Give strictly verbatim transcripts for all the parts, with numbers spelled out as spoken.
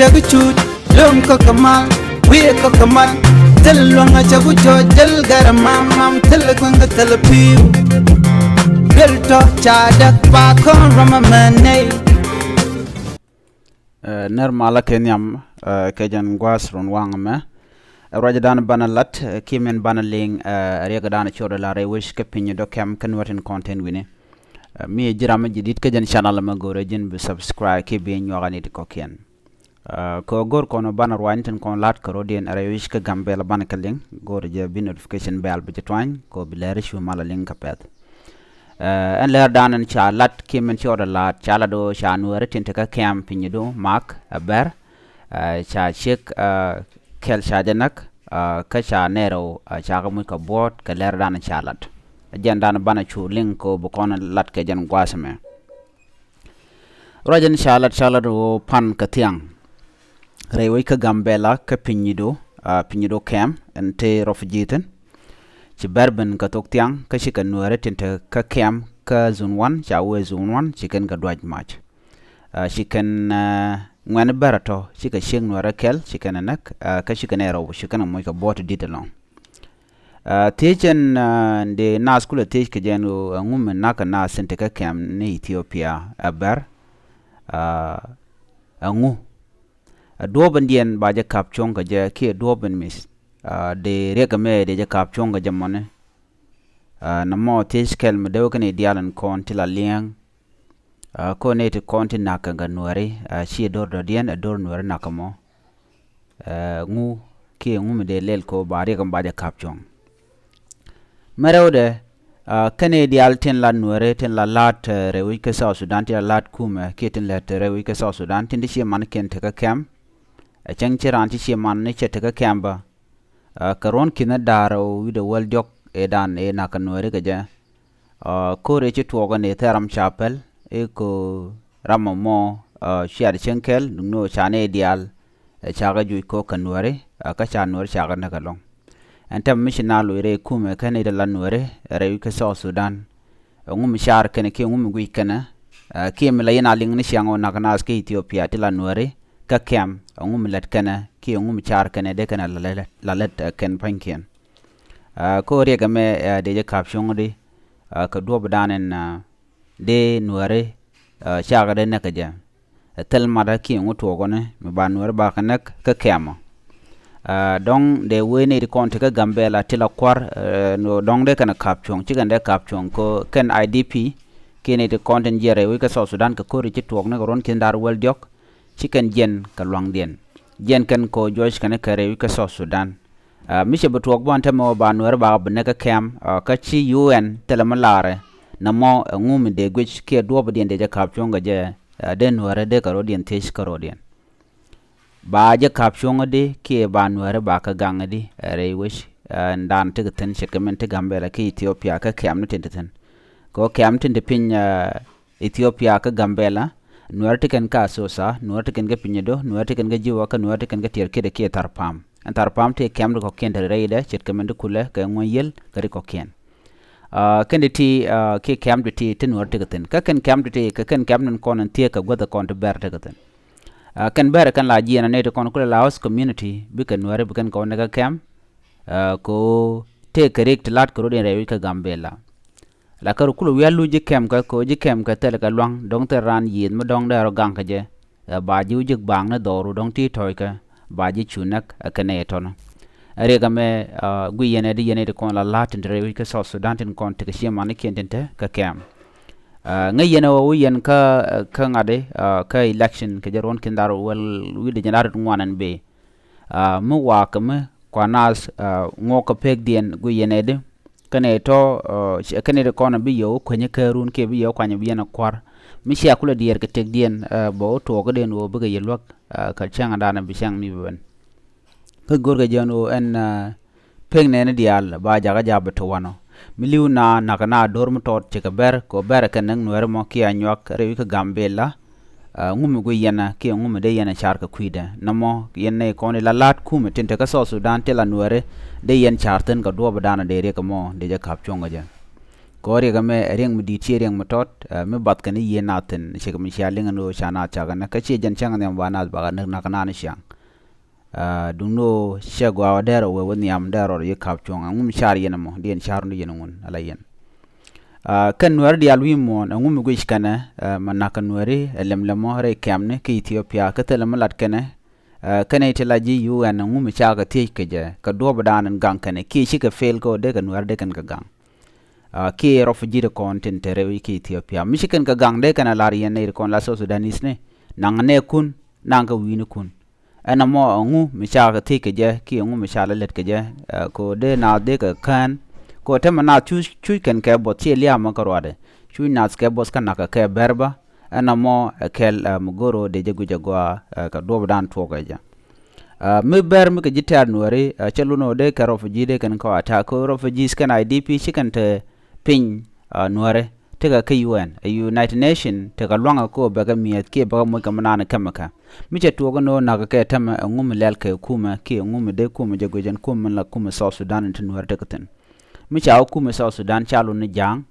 Cɛ bi cuut lo̱ŋ kä kɛ mal, wi̱i̱ kä kɛ mal. Thil luäŋ a cɛ bi cɔɔc jäl gɛr mam mam, thil kueŋ kä thil pi̱i̱u. Duel tɔ̱ ca däk ba kɔn rɔm ɛmɛ nɛy. Ɛ, nɛr malä kɛ nhiam, ɛ, kɛ jɛn gua̱a̱th run waŋ ɛmɛ. Ɛ, ruacdan banɛ lat, ɛ, kiɛ min banɛ liŋ, ɛ, riɛkdan cɔɔdɛ la rɛy wec kä piny dɔ̱ kɛm kä nuɔ̱t in kɔn tin wi̱ni. Ɛ, mi ji̱ ram mi ji̱ di̱t kä jɛn channel ɛmɛ, go̱rɛ ji̱n bi subscribe kiɛ bi nyuak anit kɔ̱kiɛn. Ɛ, kɛ go̱r kɔn banɛ ruany tin kɔn lat kɛ rɔ̱diɛn rɛy wec kä Gambɛla banɛ kɛ liŋ, go̱rɛ jɛ bi notification bell bi jɛ tuany, kɛ bi lɛr cu malä liŋ kɛ pɛth. Ɛ, ɛn lɛrdan ɛn ca lat kiɛ min cɔɔdɛ lat, ca lat ɣöö ca nuääri tin te kä kɛm piny du mak ɛ bɛr, ɛ, ca ciek, ɛ, kɛl ca jɛ näk, ɛ, kä ca nɛɛrɛw, ɛ, ca kɛ muc kɛ buɔ̱ɔ̱t kɛ lɛrdan ca lat. Jɛndan banɛ cu liŋ kɛ ɣöö bi kɔn lat kɛ jɛn gua̱a̱th ɛmɛ. Ruac ɛn ca lat, ca lat ɣöö pan kɛ thiaŋ rɛy wec kä Gambɛla kä piny du, ɛ, piny du kɛm ɛn te refugee thi̱n. Ci bɛr ben kɛ thok thiaŋ kä cikɛ nuääri tin te kä kɛm kä zone one, ca wee zone one, ci kɛn kɛ duac mac. Ɛ, ci kɛn, ɛ, ŋuɛ̈ni bɛr ɛ tɔ̱, cikɛ ciek nuäärä kɛl, ci kɛn ɛ näk, ɛ, kä ci kɛn ɛ rɛw, ci kɛn ɛ moc kɛ buɔ̱t di̱t ɛlɔ̱ŋ. Ɛ, thiec ɛn, ɛ, dee naath kulɛ thiec kɛ jɛ ɛn ɣöö ɛŋu mi na̱k ɛ naath tin te kä kɛm ni Ethiopia ɛ bɛr, ɛ, ɛŋu? Ɛ duɔ̱ɔ̱p ɛn diɛn ba jɛ ka̱p cuɔ̱ŋ kɛ jɛ kiɛ duɔ̱ɔ̱p ɛn mi̱th, ɛ, dee riɛk ɛmɛ dee jɛ ka̱p cuɔ̱ŋ kɛ jɛ mɔni. Ɛ, nɔmɔ thiec kɛl mi dee wä kɛn i̱ diaal ɛn kɔn ti la liɛŋ. Ɛ, kɔn nɛy ti kɔn ti na̱k kɛ kɛ nuääri, ɛ, ci do̱r dɔ̱diɛn, ɛ do̱r nuääri na̱k kɛ mɔ. Ɛ, ŋu kiɛ ŋu mi dee lɛl kɛ ɣöö ba riɛk ɛmɛ ba jɛ ka̱p cuɔ̱ŋ. Mɛ rɛwdɛ, ɛ, kɛn i̱ diaal tin la nuääri, tin la la̱t, ɛ, rɛy wec kä South Sudan, tin la la̱t kumɛ kiɛ tin lät rɛy wec kä South Sudan, tin ti ciɛ mankiɛn te kä kɛm. Ɛ cäŋ ci raan ti ciɛ man ni cɛ te kä kɛm bä. Ɛ, kɛ ruɔ̱n ki̱n da̱a̱r ɛ wi̱cdɛ wäl diɔ̱k ëëdan ëë na̱k kɛ nuääri kɛ jɛ. Ɛ, ko̱r ëë ci tuɔɔk ɛn ëë thil ram ca päl, ëë ko̱ ram ɛmɔ, ɛ, ciat cieŋ kɛl, duŋni ɣöö ca nɛy diaal, ɛ, cakɛ juc ko̱ kɛ nuääri, ɛ, kä ca nuääri cakɛ näk ɛlɔ̱ŋ. Ɛn tɛm mi ci naath loc rɛy kumɛ kä nɛy ti la nuääri, ɛ, rɛy wec kä South Sudan. Ɛŋu mi car kɛnɛ kiɛ ɛŋu mi guic kɛnɛ, ɛ, kiɛ mi la yɛn a liŋ ni ciaŋ ɣöö na̱k naath kä Ethiopia ti la nuääri kä kɛm, ɛŋu mi lät kɛnɛ kiɛ ɛŋu mi car kɛnɛ dee kɛnɛ la lät, la lät, ɛ, kɛn pa̱nykiɛn. Ɛ, kä riɛk ɛmɛ, ɛ, dee jɛ ka̱p cuɔ̱ŋ di, ɛ, kɛ duɔ̱ɔ̱pdan ɛn, ɛ, dee nuääri, ɛ, cakɛ dee näk kɛ jɛ. Ɛ thil matdä kiɛ ŋu tuɔɔkɔni mi ba nuääri ba kɛ näk kä kɛmɔ. Ɛ, dɔ̱ŋ dee wee nɛy ti kɔn ti kä Gambɛla ti la kua̱r, ɛ, dɔ̱ŋ dee kɛn ka̱p cuɔ̱ŋ, ci kɛn dee ka̱p cuɔ̱ŋ kɛ kɛn I D P kiɛ nɛy ti kɔn tin jiɛn rɛy wec kä South Sudan kɛ ko̱r ci tuɔɔk ni kɛ ruɔ̱n ki̱n da̱r wäl diɔ̱k, ci kɛn jiɛn kɛ luaŋdiɛn. Jiɛn kɛn kɛ ɣöö juɔc kɛn kɛ rɛy wec kä South Sudan. Ɛ, mi cɛ bi tuɔɔk bä ɛn täämɛ ɣöö ba nuääri bakɛ bi näk kä kɛm, ɛ, kä ci U N thilɛ mi laarɛ, nɔmɔ ɛŋu mi dee guic kiɛ duɔ̱ɔ̱pdiɛn dee jɛ ka̱p cuɔ̱ŋ kɛ jɛ, ɛ, dee nuääri dee kɛ rɔ̱diɛn thiec kä rɔ̱diɛn. Ba jɛ ka̱p cuɔ̱ŋ di kiɛ ba nuääri ba kɛ gaŋ di, ɛ, rɛy wec, ɛ, ɛn dan ti kɛ thi̱n ce̱tkɛ min ti Gambɛla kä Ethiopia kä kɛm ni tin ti thi̱n. Kɛ ɣöö kɛm tin ti piny, ɛ, Ethiopia kä Gambɛla, nuääri ti kɛn kä Asosa, nuääri ti kɛn kä Pinyido, nuääri ti kɛn kä Jiwa, kä nuääri ti kɛn kä Tiɛɛr Kiɛt kiɛ Tharpam. Ɛn Tharpam ti kɛm ti kɔ̱kiɛn te rɛydɛ, ce̱tkɛ min ti kulɛ kɛ ŋuɔ̱c yiël kä ti kɔ̱kiɛn. Ɛ, kɛn ti ti, ɛ, kiɛ kɛm ti ti, ti nuääri ti kɛ thi̱n. Kä kɛn kɛm ti ti, kɛ kɛn kɛm tin kɔn in thiee kɛ guäth kɔn ti bɛr ti kɛ thi̱n. Ɛ, kɛn bɛr kɛn la jiɛn a nɛy ti kɔn kulɛ la host community, bikɛ nuääri bi kɛn kɛ wä näk kä kɛm. Ɛ, kɛ ɣöö tëëkɛ riɛk ti la̱t kɛ rɔ̱diɛn rɛy wec kä Gambɛla. La kärɛ kulɛ wi̱i̱ a luc ji̱ kɛmkɛ kɛ ɣöö ji̱ kɛmkɛ thilɛ kɛ lua̱ŋ, dɔ̱ŋ thil raan yiëëth mi dɔ̱ŋ dee rɔ gaŋ kɛ jɛ. Ɛ, ba ji̱ wä ji̱ baaŋ ni dhɔru dɔ̱ŋ ti tɔ̱ɔ̱ckɛ, ba ji̱ cu näk ɛ kɛn nɛy tɔ̱nä. Ɛ riɛk ɛmɛ, ɛ, guic yɛn ɛ di yɛn ɛ di kɔn la la̱t tin te rɛy wec kä South Sudan tin kɔn tekɛ ciɛ manikiɛn tin te kä kɛm. Ɛ, ŋäc yɛn ɛ wä wi̱i̱ yɛn kä, ɛ, kä ŋa̱t di, ɛ, kä election kɛ jɛ ruɔ̱n ki̱n da̱r wäl wi̱i̱ di jɛn da̱r rit ŋuan ɛn bëë. Ɛ, mi wakä mi kua naath, ɛ, ŋuɔk kɛ pekdiɛn guic yɛn ɛ di. Kɛnɛ tɔ, ɛ, kɛnɛ ti kɔn bi yɛ wä kuenyä kärun kiɛ bi yɛ wä kuany bi yɛn a kua̱r. Mi cia kulɛ diɛɛr kɛ tëkdiɛn, ɛ, bɛ wä tuɔɔkädiɛn ɣöö bikɛ yɛ luäk, ɛ, kɛ cäŋdan bi cäŋ mi bi ben. Kä go̱rkɛ jɛn ɣöö ɛn, ɛ, pek nɛɛni diaal ba jakä ja̱ bi te wanɔ. Mi li̱w na nakä na do̱r mi tɔɔt cikɛ bɛr kɛ ɣöö bɛr kɛ näk nuɛɛri mɔ kiɛ a nyuak rɛy wi̱c kä Gambɛla. Ɛ, ŋu mi guic yɛn ɛ kiɛ ŋu mi dee yɛn ɛ car kɛ kui̱dɛ. Nɔmɔ yɛn nɛy kɔn i̱ la la̱t kumɛ tin te kä South Sudan ti la nuɛɛri dee yɛn car thi̱n kɛ duɔ̱ɔ̱pdan dee riɛk ɛmɔ dee jɛ ka̱p cuɔ̱ŋ kɛ jɛ. Kɛ ɣöö riɛk ɛmɛ ɛ riɛk mi di̱i̱t, ciɛ riɛk mi tɔt, ɛ, mi bath kɛn i̱ yieen nath thi̱n, ce̱tkɛ mi cia liŋ ɛn ɣöö ca naath cak ɛ näk, kä ciɛ jɛn cäŋ nhiam ba naath bakɛ näk, näk naan ciaŋ. Ɛ, duundɛ ɣöö cɛ gɔaa ɣöö dee rɔ wee wä nhiam, dee rɔ rɔ yi ka̱p cuɔ̱ŋ, ɛŋu mi car yɛn ɛmɔ, diɛn car ni yɛn ŋun, ala yɛn. Ɛ, kɛn Nuääri diaal wi̱i̱ muɔ̱ɔ̱n, ɛŋu mi guic kɛnɛ, ɛ, mɛ na̱k kɛ Nuääri, ɛ, lɛm lɛmɔ rɛy kɛmni kä Ethiopia, kä thilɛ mi lat kɛnɛ, ɛ, kɛnɛ ti la ji̱ U N, ɛŋu mi cakɛ thiec kɛ jɛ, kɛ duɔ̱ɔ̱pdan in gaŋ kɛnɛ, kiɛ cikɛ fail kɛ ɣöö dee kɛ Nuääri dee kɛn kɛ gaŋ. Ɛ, kiɛ refugee ti kɔn tin te rɛy wec kä Ethiopia. Mi ci kɛn kɛ gaŋ dee kɛn a lar yɛn nɛy ti kɔn la South Sudanese ni, naŋ nɛɛkun, naŋ kɛ wi̱i̱nikun. Ɛn ɛmɔ ɛŋu mi cakɛ thiec kɛ jɛ, kiɛ ɛŋu mi ca la lät kɛ jɛ, ɛ, kɛ ɣöö dee naath dee kɛ kään. Kɛ ɣöö täämɛ naath cuc, cuc kɛn kɛ buɔth, ciɛ lia̱a̱ mɔ kä ruaadɛ. Cuc naath kɛ buɔth kä na̱k kɛ kɛ bɛr bä. Ɛn ɛmɔ ɛ kɛl, ɛ, mi go̱r ɣöö dee jɛ guic ɛ gɔaa, ɛ, kɛ duɔ̱ɔ̱pdan tuɔɔk kɛ jɛ. Ɛ, mi bɛr mi kɛ ji̱ tɛ̈r Nuääri, ɛ, cɛ lot ni ɣöö dee kɛ refugee dee kɛn kɛ ɣɔaa ta̱a̱, kɛ ɣöö refugees kɛnɛ I D P ci kɛn te piny, ɛ, Nuääri, tekɛ kä U N, ɛ, United Nation, tekɛ lua̱ŋɛ kɛ ɣöö bɛ kɛ mi̱eth kiɛ bɛ kɛ moc kɛ mi naan kɛmɛ kɛ. Mi cɛ tuɔɔk ni ɣöö na̱k kɛ täämɛ, ɛŋu mi lɛl kɛ kumɛ, kiɛ ɛŋu mi dee kumɛ jɛ guic ɛn kumɛ la kumɛ South Sudan in te Nuääri tekɛ thi̱n. Mi ca wä kumɛ South Sudan ca lot ni ja̱a̱ŋ,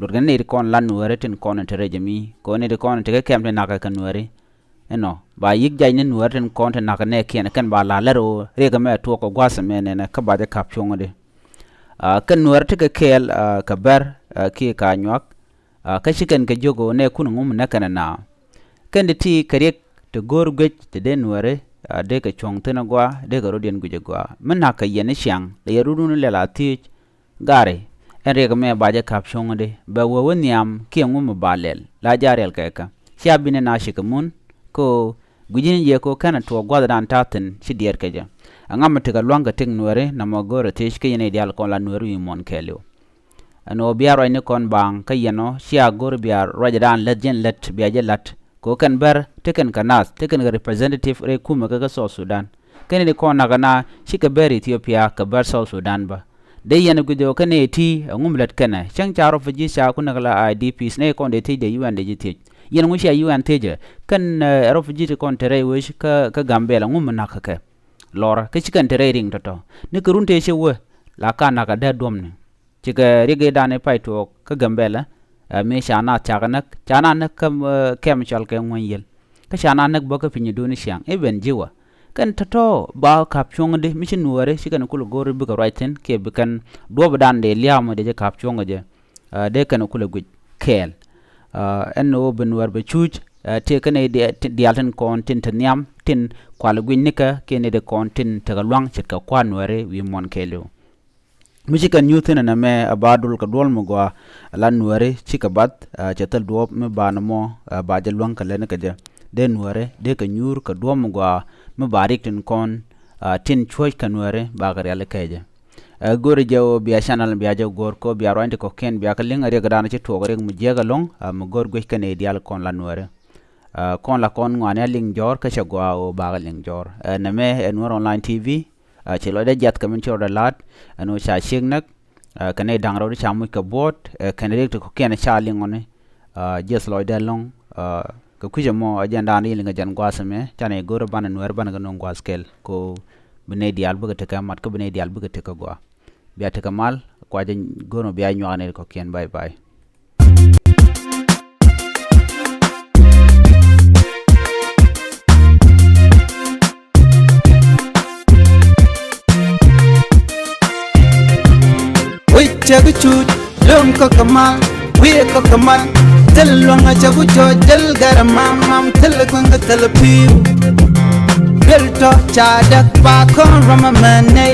lot kɛn nɛy ti kɔn la Nuääri tin kɔn in te rɛy jɛ mi, kɛ ɣöö nɛy ti kɔn in te kä kɛm ti na̱k kɛ Nuääri. Ɛnɔ, ba yi̱k jac ni Nuääri tin kɔn ti na̱k kɛ nɛɛkiɛn, kɛn ba la lɛr ɣöö riɛk ɛmɛ tuɔɔk kɛ gua̱a̱th ɛmɛ nɛnɛ, kä ba jɛ ka̱p cuɔ̱ŋ di. Ɛ, kɛn Nuääri tekɛ kɛɛl, ɛ, kɛ bɛr, ɛ, kiɛ ka nyuak, ɛ, kä ci kɛn kɛ jiök ɣöö nɛɛkun ɛŋu mi näk kɛn ɛ naath. Kɛn ti ti kɛ riɛk ti go̱o̱r guic ti dee Nuääri, ɛ, dee kɛ cuɔ̱ŋ thi̱n ɛ gɔaa, dee kɛ rɔ̱diɛn guic ɛ gɔaa. Mi na̱k kɛ yɛn i̱ ciaŋ, lɛ yɛ rut wun lɛl a thiec, gari, ɛn riɛk ɛmɛ ba jɛ ka̱p cuɔ̱ŋ di, bɛ wee wä nhiam, kiɛ ɛŋu mi ba lɛl, la ja̱ riɛl kɛ kä. Cia bi ni na cikɛ mun, kɛ ɣöö gui̱c ni jɛ kɛ ɣöö kɛn a tuɔɔk gua̱thdan ta̱a̱ thi̱n ci diɛɛr kɛ jɛ. Ɛŋa mi tekɛ lua̱ŋ kɛ tëk Nuääri, nɔmɔ go̱o̱rɛ thiec kä yɛn nɛy diaal kɔn la Nuääri wi̱i̱ muɔ̱ɔ̱n kɛɛliw. Ɛn ɣöö bia ruacni kɔn baaŋ kä yɛn ɔ, cia go̱r bia ruacdan lät, jɛn lät, bia jɛ la̱t. Kɛ ɣöö kɛn bɛr, te kɛn kɛ naath, te kɛn kɛ representative rɛy kumɛ kä, kä South Sudan. Kɛn ni kɔn nakä na, cikɛ bɛr Ethiopia, kɛ bɛr South Sudan bä. Dee yɛn guic ɣöö kɛn ni ti, ɛŋu mi lät kɛnɛ. Cäŋ ca refugee ca ku näk la I D Ps, nɛy kɔn dee thiec dee U N dee ji̱ thiec. Yɛn ŋu cia U N thiecɛ. Kɛn, ɛ, refugee ti kɔn te rɛy wec kä, kä Gambɛla, ɛŋu mi na̱k kɛ kɛ. Lɔrä, kä ci kɛn te rɛy riŋ tɔ̱tɔ̱. Ni kɛ run tëë cɛ wee, la ka nakä dee duɔ̱mni. Cikɛ riɛk i̱dan i̱ pay tuɔɔk kä Gambɛla, ɛ, mi ca naath cakɛ näk, ca naath näk kä, ɛ, kɛm cɔal kɛ Ŋuäny Yiël. Kä ca naath näk bä kä piny duuni ciaŋ, i̱ ben ji̱ wä. Kɛn tɔ̱tɔ̱ ba ka̱p cuɔ̱ŋ di, mi ci Nuääri, ci kɛn kulɛ go̱o̱r bikɛ ruac thi̱n, kiɛ bi kɛn duɔ̱ɔ̱pdan dee lia̱a̱ mɔ dee jɛ ka̱p cuɔ̱ŋ jɛ. Ɛ, dee kɛn kulɛ guic kɛɛl. Ɛ, ɛn ɣöö bi Nuäär bɛ cuuc, ɛ, tëë kɛn nɛy diaal tin kɔn tin te nhiam, tin kual guic nikä, kiɛ nɛy ti kɔn tin tekɛ lua̱ŋ ce̱tkɛ kua̱r Nuääri wi̱i̱ muɔ̱ɔ̱n kɛɛliw. Mi ci kɛn nyuuth thi̱n ɛn ɛmɛ, ɛ ba dul kɛ duɔl mi gɔaa, ɛ la Nuääri cikɛ bath, ɛ, cɛ thil duɔ̱ɔ̱p mi ba nɔmɔ, ɛ, ba jɛ luäŋ kɛ lɛni kɛ jɛ. Dee Nuääri, dee kɛ nyuur kɛ duɔ̱ɔ̱p mi gɔaa, mi ba riɛk tin kɔn, ɛ, tin cuɔ̱c kɛ Nuääri, ba kɛ riali kɛ jɛ. Ɛ, go̱o̱ri jɛ ɣöö bia channel bia jɛ go̱o̱r kɛ ɣöö bia ruany ti kɔ̱kiɛn bia kɛ liŋ, riɛkdan ci tuɔɔk riɛk mi jiäk ɛlɔ̱ŋ, ɛ, mi go̱o̱r guic kɛn nɛy diaal kɔn la Nuääri. Ɛ, kɔn la kɔn ŋɔaani a liŋ jɔ̱ɔ̱r kä cɛ gɔaa ɣöö bakɛ liŋ jɔ̱ɔ̱r. Ɛ, nɛmɛ ɛ Nuer Online T V, ɛ, ci lɔcdɛ jiath kɛ min ci rɔɔdɛ la̱t, ɛn ɣöö ca ciek näk, ɛ, kɛ nɛy da̱ŋ rɛw ti ca muc kɛ buɔ̱ɔ̱t, ɛ, kɛn riɛk ti kɔ̱kiɛn ca liŋ ɣɔni, ɛ, jiɛth lɔcdɛ ɛlɔ̱ŋ, ɛ, kɛ kui̱c ɛmɔ ɛ jɛn da̱a̱n ri liŋ kɛ jɛn gua̱a̱th ɛmɛ, canɛ go̱o̱r ɛ banɛ Nuääri banɛ kɛ nööŋ gua̱a̱th kɛl, kɛ ɣöö bi nɛy diaal bikɛ tekɛ mat kä bi nɛy diaal bikɛ tekɛ gɔaa. Bia tekɛ mal, kua jɛ go̱o̱r ɛ bia nyuak nɛy ti kɔ̱kiɛn. Bye bye. Wi̱c cɛ bi cuc, lööm kä kɛ mal, wi̱i̱ kä kɛ mal. Thil luäŋ a cɛ bi cuc, thil gɛr a mam mam, thil kueŋ kä thil pi̱i̱u. Duel tɔ ca däk ba kɔn ram a mɛn nɛ